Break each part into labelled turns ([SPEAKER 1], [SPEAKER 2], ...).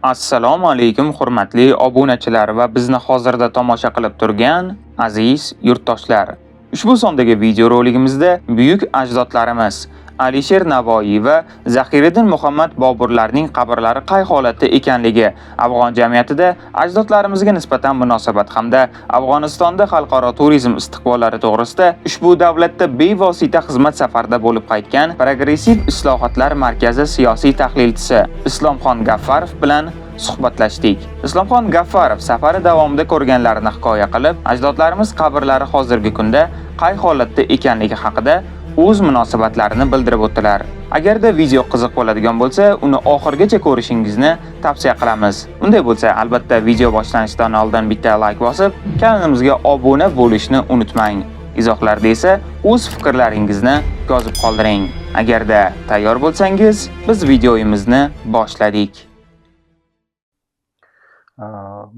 [SPEAKER 1] Assalomu alaykum, hurmatli obunachilar va bizni hozirda tomosha qilib turgan aziz yurtdoshlar. Ushbu sondagi videoroligimizda buyuk ajdodlarimiz Alisher Navoiy va Zahiriddin Muhammad Boburlarning qabrlari qay holatda ekanligi, afg'on jamiyatida ajdodlarimizga nisbatan munosabat hamda Afg'onistonda xalqaro turizm istiqbollari to'g'risida ushbu davlatda bevosita xizmat safarida bo'lib qaytgan Progressiv islohotlar markazi siyosiy tahlilchisi Islomxon Gaffarov bilan suhbatlashdik. Islomxon Gaffarov safari davomida ko'rganlarini hikoya qilib, ajdodlarimiz qabrlari hozirgi kunda qay holatda ekanligi haqida o'z munosabatlarini bildirib o'tdilar. Agarda video qiziq bo'ladigan bo'lsa, uni oxirigacha ko'rishingizni tavsiya qilamiz. Unday bo'lsa, albatta video boshlanishidan oldin bitta like bosib, kanalimizga obuna bo'lishni unutmang. Izohlarda esa o'z fikrlaringizni yozib qoldiring. Agarda tayyor bo'lsangiz, biz videomizni boshladik.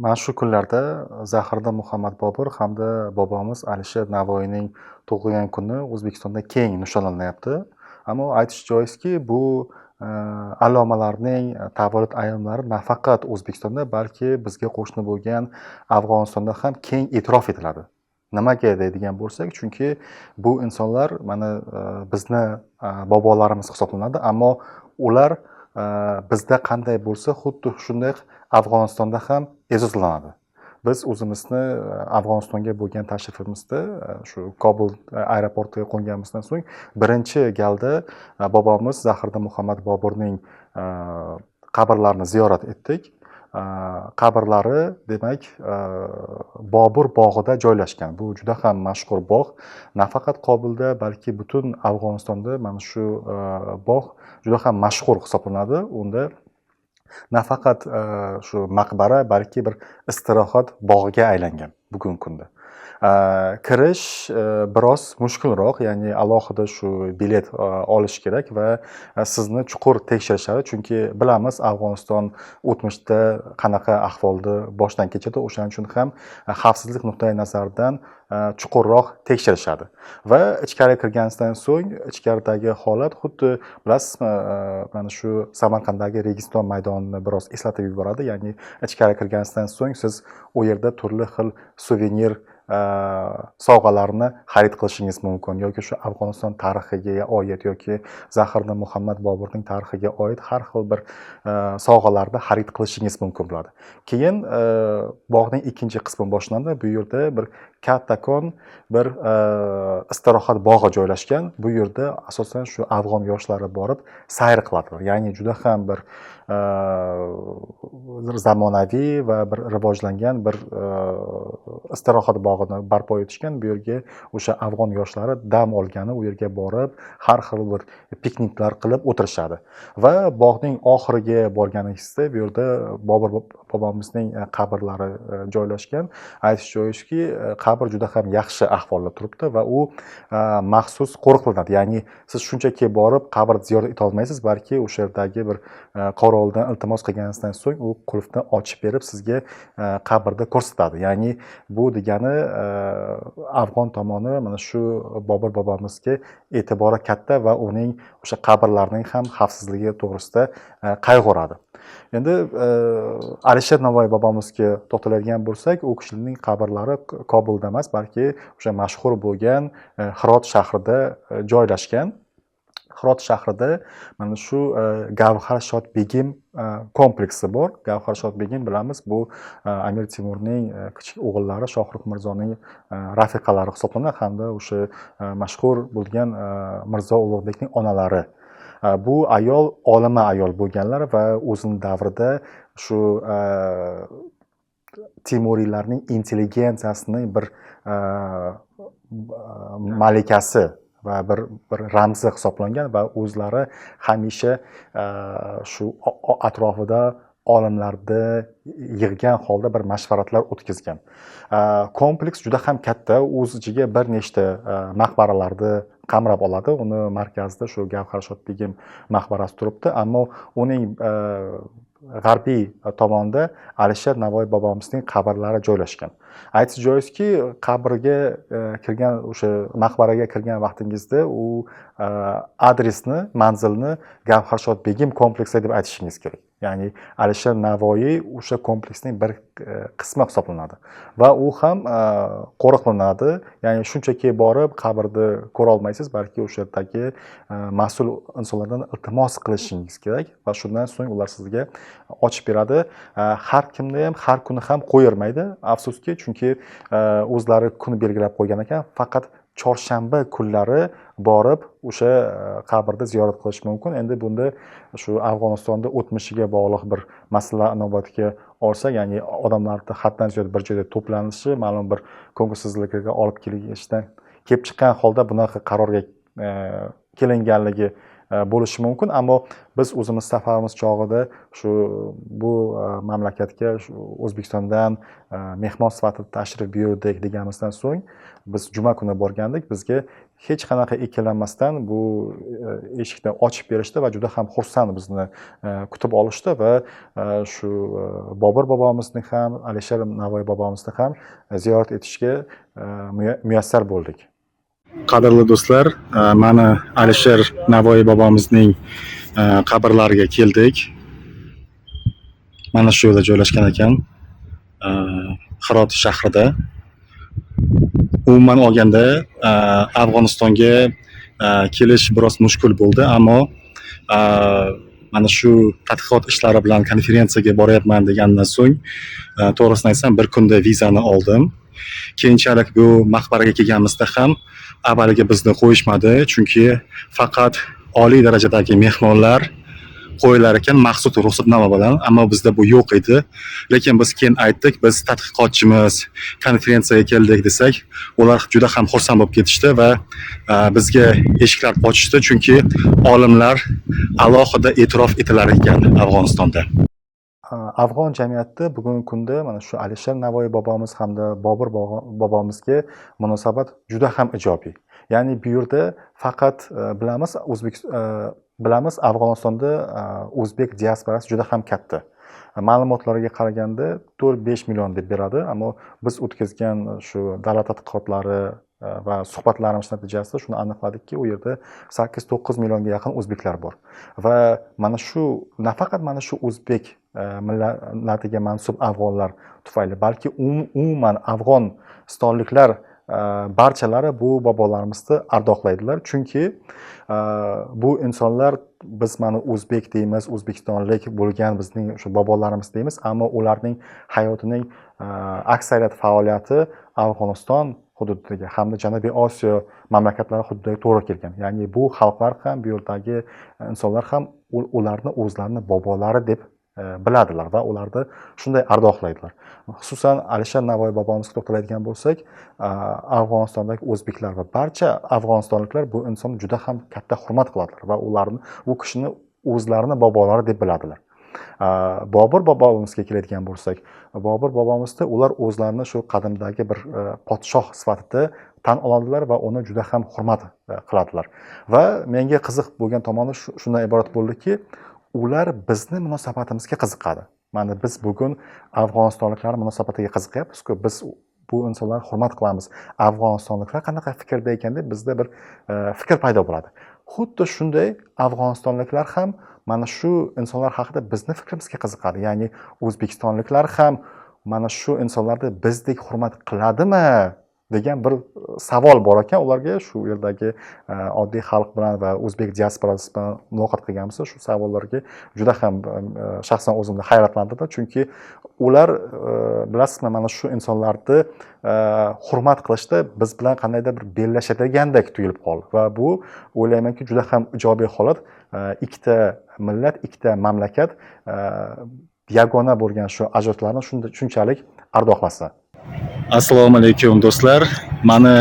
[SPEAKER 2] Mana shu kunlarda Zahiriddin Muhammad Bobur hamda bobomiz Alisher Navoiyning tug'ilgan kuni O'zbekistonda keng nishonlanyapti. Ammo aytish joizki, bu allomalarning tavallud ayyomlari nafaqat O'zbekistonda, balki bizga qo'shni bo'lgan Afg'onistonda ham keng e'tirof etiladi. Nimaga deydigan bo'lsak, chunki bu insonlar mana bizni bobolarimiz hisoblanadi, ammo ular bizda qanday bo'lsa, xuddi shunday Afg'onistonda ham e'zozlanadi. Biz o'zimizni Afg'onistonga bo'lgan tashrifimizda shu Kobul aeroportiga qo'nganimizdan so'ng birinchi galda bobomiz Zahiriddin Muhammad Boburning qabrlarini ziyorat etdik. Qabrlari, demak, Bobur bog'ida joylashgan. Bu juda ham mashhur bog'. Nafaqat Kobulda, balki butun Afg'onistonda mana shu bog' juda ham mashhur hisoblanadi. Unda nafaqat shu maqbara, balki bir istirohat bog'iga aylangan bugungi kunda. Kirish biroz mushkulroq, ya'ni alohida shu bilet olish kerak va sizni chuqur tekshirishadi, chunki bilamiz, Afg'oniston o'tmishda qanaqa ahvolni boshdan kechirdi. O'shaning uchun ham xavfsizlik nuqtai nazaridan chuqurroq tekshirishadi. Va ichkari kirganingizdan so'ng ichkaridagi holat xuddi, bilasizmi, mana shu Samarqanddagi Registon maydonini biroz eslatib yuboradi. Ya'ni ichkari kirganingizdan so'ng siz u yerda turli xil suvenir sovg'alarni xarid qilishingiz mumkin yoki shu Afg'oniston tarixiga oid yoki Zahiriddin Muhammad Boburning tarixiga oid har xil bir sovg'alarni xarid qilishingiz mumkin bo'ladi. Keyin bog'ning ikkinchi qismi boshlanadi. Bu yerda bir kattakon bir istirohat bog'i joylashgan. Bu yerda asosan shu afg'on yoshlari borib sayr qiladilar. Ya'ni juda ham bir zamonaviy va bir rivojlangan bir istirohat bog'ini barpo etishgan. Bu yerga o'sha afg'on yoshlari dam olgani u yerga borib, har xil bir pikniklar qilib o'tirishadi. Va bog'ning oxiriga borganingizda bu yerda Bobur bobomizning qabrlari joylashgan. Aytish joizki, qabr juda ham yaxshi ahvolda turibdi va u maxsus qo'riqlanadi. Ya'ni siz shunchaki borib qabrni ziyorat eta olmaysiz, balki o'sha yerdagi bir qorovuldan iltimos qilganingizdan so'ng u qulfni ochib berib, sizga qabrni ko'rsatadi. Ya'ni bu degani, afg'on tomoni mana shu Bobur bobomizga e'tibori katta va uning o'sha qabrlarining ham xavfsizligi to'g'risida qayg'uradi. Endi Alisher Navoiy bobomizga to'xtaladigan bo'lsak, u kishining qabrlari Kobulda emas, balki o'sha mashhur bo'lgan Hirot shahrida joylashgan. Hirot shahrida mana shu Gavhar Shod Begim kompleksi bor. Gavhar Shod Begim, bilamiz, bu Amir Temurning kichik o'g'illari Shohrux Mirzoning rafiqalari hisoblanadi hamda o'sha mashhur bo'lgan Mirzo Ulug'bekning onalari. Bu ayol olima ayol bo'lganlar va o'zini davrida shu Temuriylarning intelligensiyasining bir malikasi va bir ramzi hisoblangan va o'zlari hamisha shu atrofida olimlarni yig'gan holda bir mashvaratlar o'tkazgan. Kompleks juda ham katta, o'z ichiga bir nechta maqbaralarni qamrab oladi. Uni markazida shu Gavharshod Begim maqbarasi turibdi, ammo uning g'arbiy tomonda Alisher Navoiy bobomizning qabrlari joylashgan. Aytish joizki, qabrga kirgan, o'sha maqbaraga kirgan vaqtingizda u Adresni, manzilni Gavharshod Begim kompleksi deb aytishingiz kerak. Ya'ni Alisher Navoiy o'sha kompleksning bir qismi hisoblanadi va u ham qo'riqlanadi. Ya'ni shunchaki borib qabrni ko'ra olmaysiz, balki o'sha yerdagi mas'ul insonlardan iltimos qilishingiz kerak va shundan so'ng ular sizga ochib beradi. Har kimni ham har kuni ham qo'yirmaydi, afsuski, chunki o'zlari kun belgilab qo'ygan ekan, faqat chorshanba kunlari borib o'sha qabrni ziyorat qilish mumkin. Endi bunda shu Afg'onistonda o'tmishiga bog'liq bir masala inobatga olsak, ya'ni odamlarni haddan ziyod bir joyda to'planishi ma'lum bir ko'ngilsizliklarga olib kelishidan kelib chiqqan holda bunaqa qarorga kelinganligi bo'lishi mumkin. Ammo biz o'zimiz safarimiz chog'ida shu bu mamlakatga shu O'zbekistondan mehmon sifatida tashrif buyurdik deganimizdan so'ng biz juma kuni borgandik, bizga hech qanaqa ikkilanmasdan bu eshikni ochib berishdi va juda ham xursand bizni kutib olishdi va shu Bobur bobomizni ham, Alisher Navoiy bobomizni ham ziyorat etishga muyassar bo'ldik.
[SPEAKER 3] Qadrli do'stlar, mana Alisher Navoiy bobomizning qabrlariga keldik. Mana shu yerda joylashgan ekan, Hirot shahrida. Umuman olganda, Afg'onistonga kelish biroz mushkul bo'ldi, ammo mana shu tadqiqot ishlari bilan konferensiyaga boryapman degandan so'ng, to'g'risini aytsam, bir kunda vizani oldim. Keyinchalik bu maqbaraga kelganimizda ham avvaliga bizni qo'yishmadi, chunki faqat oliy darajadagi mehmonlar qo'yilar ekan maxsus ruxsatnoma bilan, ammo bizda bu yo'q edi. Lekin biz keyin aytdik, biz tadqiqotchimiz, konferensiyaga keldik desak, ular juda ham xursand bo'lib ketishdi va bizga eshiklar ochishdi, chunki olimlar alohida e'tirof etilar ekan Afg'onistonda.
[SPEAKER 2] Afg'on jamiyatida bugungi kunda mana shu Alisher Navoiy bobomiz hamda Bobur bobomizga munosabat juda ham ijobiy. Ya'ni bu yerda faqat bilamiz, o'zbek bilamiz, Afg'onistonda o'zbek diasporasi juda ham katta. Ma'lumotlarga qaraganda 4-5 million deb beradi, ammo biz o'tkazgan shu davlat tadqiqotlari va suhbatlarimiz natijasida shuni aniqladikki, u yerda 8-9 millionga yaqin o'zbeklar bor. Va mana shu nafaqat mana shu o'zbek millatiga mansub afg'onlar tufayli, balki umuman afg'onistonliklar barchalari bu bobolarimizni ardoqlaydilar. Chunki bu insonlar, biz mana o'zbek deymiz, o'zbekistonlik bo'lgan bizning o'sha bobolarimiz deymiz, ammo ularning hayotining aksariyat faoliyati Afg'oniston hududidagi hamda Janubiy Osiyo mamlakatlari hududiga to'g'ri kelgan. Ya'ni bu xalqlar ham, bu yerdagi insonlar ham ularni o'zlarini bobolari deb biladilar va ularni shunday ardoqlaydilar. Xususan, Alisher Navoiy bobomizga to'xtaladigan bo'lsak, Afg'onistondagi o'zbeklar va barcha afg'onistonliklar bu insonni juda ham katta hurmat qiladilar va ularni, u kishini o'zlarini bobolari deb biladilar. Bobur bobomizga keladigan bo'lsak, Bobur bobomizni ular o'zlarini shu qadimdagi bir podshoh sifatida tan oladilar va uni juda ham hurmat qiladilar. Va menga qiziq bo'lgan tomoni shundan iborat bo'ldiki, ular bizni munosabatimizga qiziqadi. Mana biz bugun afg'onistonliklar munosabatiga qiziqyapmiz-ku, biz bu insonlarni hurmat qilamiz. Afg'onistonliklar qanaqa fikrda ekan deb bizda bir fikr paydo bo'ladi. Xuddi shunday afg'onistonliklar ham mana shu insonlar haqida bizni fikrimizga qiziqadi. Ya'ni o'zbekistonliklar ham mana shu insonlarni bizdek hurmat qiladimi degan bir savol bor ekan ularga. Shu yerdagi oddiy xalq bilan va o'zbek diasporasi bilan muloqot qilganmiz, shu savollarga juda ham shaxsan o'zimni hayratlantirdi, chunki ular bilasizmi, mana shu insonlarni hurmat qilishda biz bilan qandaydir bir bellashadigandek tuyulib qoldi va bu o'ylaymanki juda ham ijobiy holat. Ikkita millat, ikkita mamlakat yagona bo'lgan shu ajdodlarni shunchalik ardoqlasa.
[SPEAKER 3] Assalomu alaykum do'stlar. Mana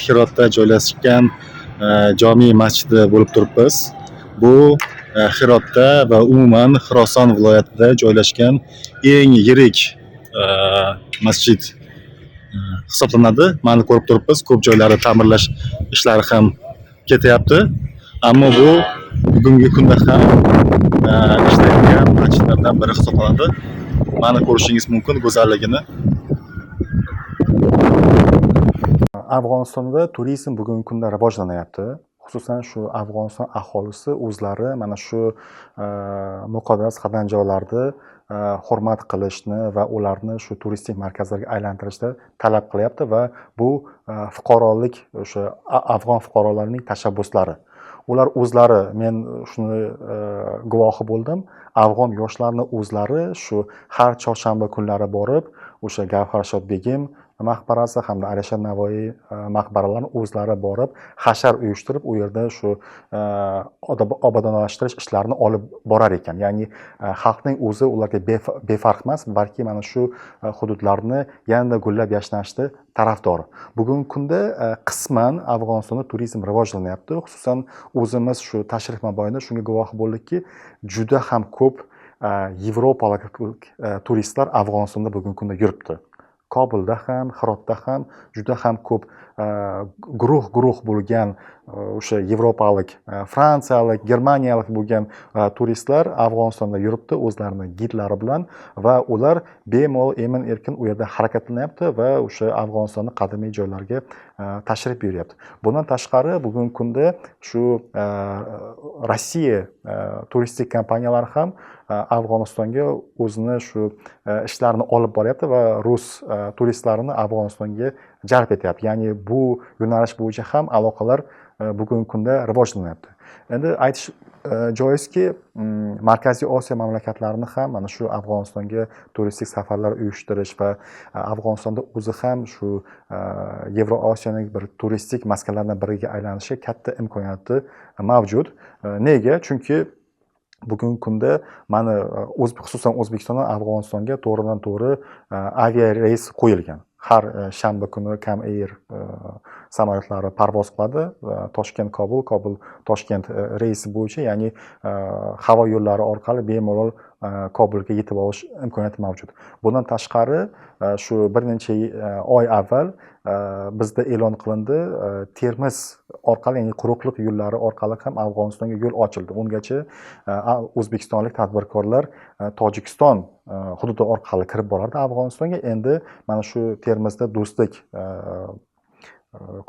[SPEAKER 3] Hirotda joylashgan Jome masjidi bo'lib turibmiz. Bu Hirotda va umuman Xuroson viloyatida joylashgan eng yirik masjid hisoblanadi. Mana ko'rib turibmiz, ko'p joylari ta'mirlash ishlari ham ketyapti. Ammo bu bugungi kunda ham ishlaydigan masjidlardan biri hisoblanadi. Mana ko'rishingiz mumkin go'zalligini.
[SPEAKER 2] Afg'onistonda turizm bugungi kunda rivojlanyapti. Xususan, shu Afg'oniston aholisi o'zlari mana shu muqaddas qadamjolarni hurmat qilishni va ularni shu turistik markazlarga aylantirishni talab qilyapti va bu fuqarolik, o'sha afg'on fuqarolarining tashabbuslari. Ular o'zlari, men shuni guvohi bo'ldim, afg'on yoshlarini o'zlari shu har chorshanba kunlari borib, o'sha Gavharshod Begim maqbarasi hamda Alisher Navoiy maqbaralarini o'zlari borib, hashar uyushtirib, u yerda shu obodonlashtirish ishlarini olib borar ekan. Ya'ni xalqning o'zi ularga befarq emas, balki mana shu hududlarni yanada gullab yashnashni tarafdori. Bugungi kunda qisman Afg'onistonda turizm rivojlanyapti. Xususan, o'zimiz shu tashrif mobaynida shunga guvoh bo'ldikki, juda ham ko'p yevropalik turistlar Afg'onistonda bugungi kunda yuribdi. Kobulda ham, Hirotda ham juda ham ko'p guruh-guruh bo'lgan o'sha yevropalik, fransiyalik, germaniyalik bo'lgan turistlar Afg'onistonda yuribdi o'zlarini gidlari bilan va ular bemalol emin-erkin u yerda harakatlanyapti va o'sha Afg'onistonning qadimiy joylariga tashrif buyuryapti. Bundan tashqari bugungi kunda shu Rossiya turistik kompaniyalari ham Afg'onistonga o'zini shu ishlarini olib boryapti va rus turistlarini Afg'onistonga jalb etyapti. Ya'ni bu yo'nalish bo'yicha ham aloqalar bugungi kunda rivojlanyapti. Endi aytish joizki, Markaziy Osiyo mamlakatlarini ham mana shu Afg'onistonga turistik safarlar uyushtirish va Afg'onistonda o'zi ham shu Yevroosiyoning bir turistik maskanlaridan biriga aylanishi katta imkoniyati mavjud. Nega? Chunki bugungi kunda mana xususan O'zbekistondan Afg'onistonga to'g'ridan to'g'ri avia reys qo'yilgan. Har shanba kuni Kam Air samolyotlari parvoz qiladi. Toshkent Kobul, Kobul Toshkent reysi bo'yicha, ya'ni havo yo'llari orqali bemalol Kobulga yetib olish imkoniyati mavjud. Bundan tashqari shu bir necha oy avval bizda e'lon qilindi, Termiz orqali, ya'ni quruqliq yo'llari orqali ham Afg'onistonga yo'l ochildi. Ungacha o'zbekistonlik tadbirkorlar Tojikiston hududi orqali kirib borardi Afg'onistonga. Endi mana shu Termizda do'stlik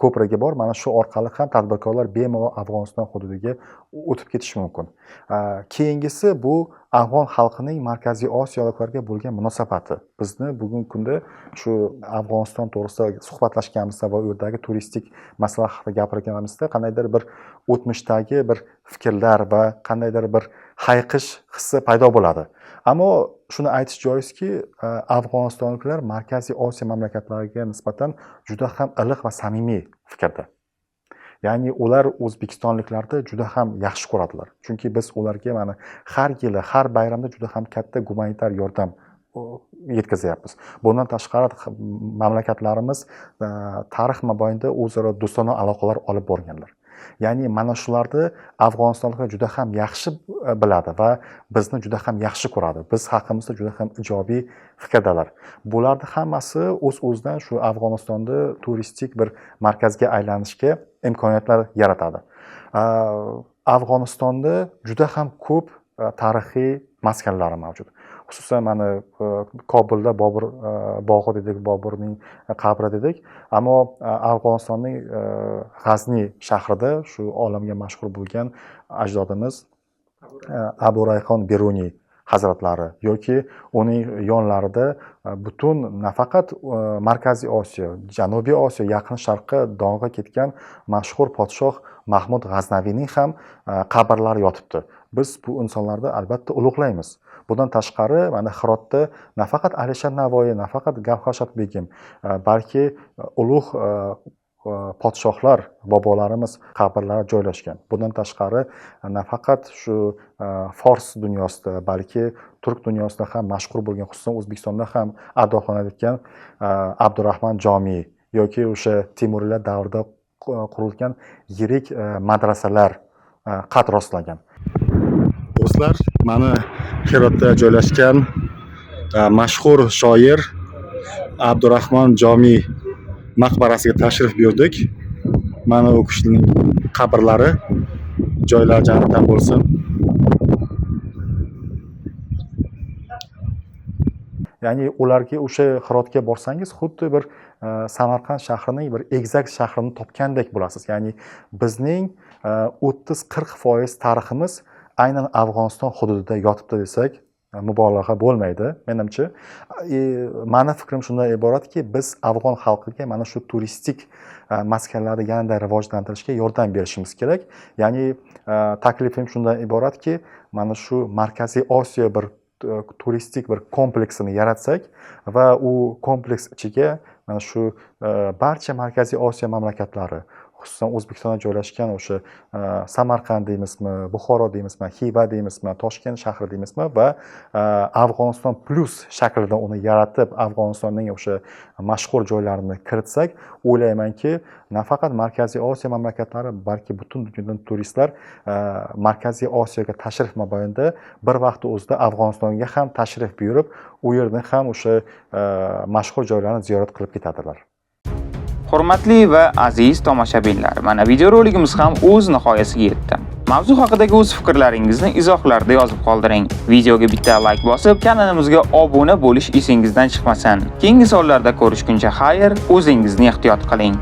[SPEAKER 2] ko'prigi bor, mana shu orqali ham tadbirkorlar bemalol Afg'oniston hududiga o'tib ketishi mumkin. Keyingisi bu afg'on xalqining Markaziy Osiyoliklarga bo'lgan munosabati. Bizni bugungi kunda shu Afg'oniston to'g'risida suhbatlashganimizda va u yerdagi turistik masala haqida gapirganimizda qandaydir bir o'tmishdagi bir fikrlar va qandaydir bir hayiqish hissi paydo bo'ladi. Ammo shuni aytish joizki, afg'onistonliklar Markaziy Osiyo mamlakatlariga nisbatan juda ham iliq va samimiy fikrda. Ya'ni ular o'zbekistonliklarni juda ham yaxshi ko'radilar. Chunki biz ularga mana har yili, har bayramda juda ham katta gumanitar yordam yetkazyapmiz. Bundan tashqari mamlakatlarimiz tarix mobaynida o'zaro do'stona aloqalar olib borganlar. Ya'ni mana shularni afg'onistonliklar juda ham yaxshi biladi va bizni juda ham yaxshi ko'radi. Biz haqimizda juda ham ijobiy fikrdalar. Bularni hammasi o'z-o'zidan shu Afg'onistonda turistik bir markazga aylanishga imkoniyatlar yaratadi. Afg'onistonda juda ham ko'p tarixiy maskanlar mavjud. Xususan mana Kobulda Bobur bog'i dedik, Boburning qabri dedik. Ammo Afg'onistonning G'azni shahrida shu olamga mashhur bo'lgan ajdodimiz Abu Rayhon Beruniy hazratlari yoki uning yonlarida butun nafaqat Markaziy Osiyo, Janubiy Osiyo, Yaqin Sharqqa dong'i ketgan mashhur podshoh Mahmud G'aznaviyning ham qabrlari yotibdi. Biz bu insonlarni albatta ulug'laymiz. Bundan tashqari mana Hirotda nafaqat Alisher Navoiy, nafaqat Gavharshod Begim, balki ulug' podshohlar, bobolarimiz qabrlari joylashgan. Bundan tashqari nafaqat shu fors dunyosida, balki turk dunyosida ham mashhur bo'lgan, xususan O'zbekistonda ham adoqlanayotgan Abdurahmon Jomiy yoki o'sha Temuriylar davrida qurilgan yirik madrasalar qad rostlagan.
[SPEAKER 3] Do'stlar, mana Hirotda joylashgan mashhur shoir Abdurahmon Jomiy maqbarasiga tashrif buyurdik. Mana u kishining qabrlari, joylari jannatdan bo'lsin.
[SPEAKER 2] Ya'ni ularga o'sha Hirotga borsangiz, xuddi bir Samarqand shahrining bir egzak shahrini topgandek bo'lasiz. Ya'ni bizning 30-40% tariximiz aynan Afg'oniston hududida yotibdi desak, mubolag'a bo'lmaydi menimcha. Mani fikrim shundan iboratki, biz afg'on xalqiga mana shu turistik maskanlarni yanada rivojlantirishga yordam berishimiz kerak. Ya'ni taklifim shundan iboratki, mana shu Markaziy Osiyo bir turistik bir kompleksini yaratsak va u kompleks ichiga mana shu barcha Markaziy Osiyo mamlakatlari, xususan O'zbekistonda joylashgan o'sha Samarqand deymizmi, Buxoro deymizmi, Xiva deymizmi, Toshkent shahri deymizmi va Afg'oniston plyus shaklida uni yaratib, Afg'onistonning o'sha mashhur joylarini kiritsak, o'ylaymanki, nafaqat Markaziy Osiyo mamlakatlari, balki butun dunyodan turistlar Markaziy Osiyoga tashrif mobaynida bir vaqtni o'zida Afg'onistonga ham tashrif buyurib, u yerni ham o'sha mashhur joylarni ziyorat qilib ketadilar.
[SPEAKER 1] Hurmatli va aziz tomoshabinlar, mana videoroligimiz ham o'z nihoyasiga yetdi. Mavzu haqidagi o'z fikrlaringizni izohlarda yozib qoldiring. Videoga bitta like bosib, kanalimizga obuna bo'lish esingizdan chiqmasin. Keyingi sonlarda ko'rishguncha xayr, o'zingizni ehtiyot qiling.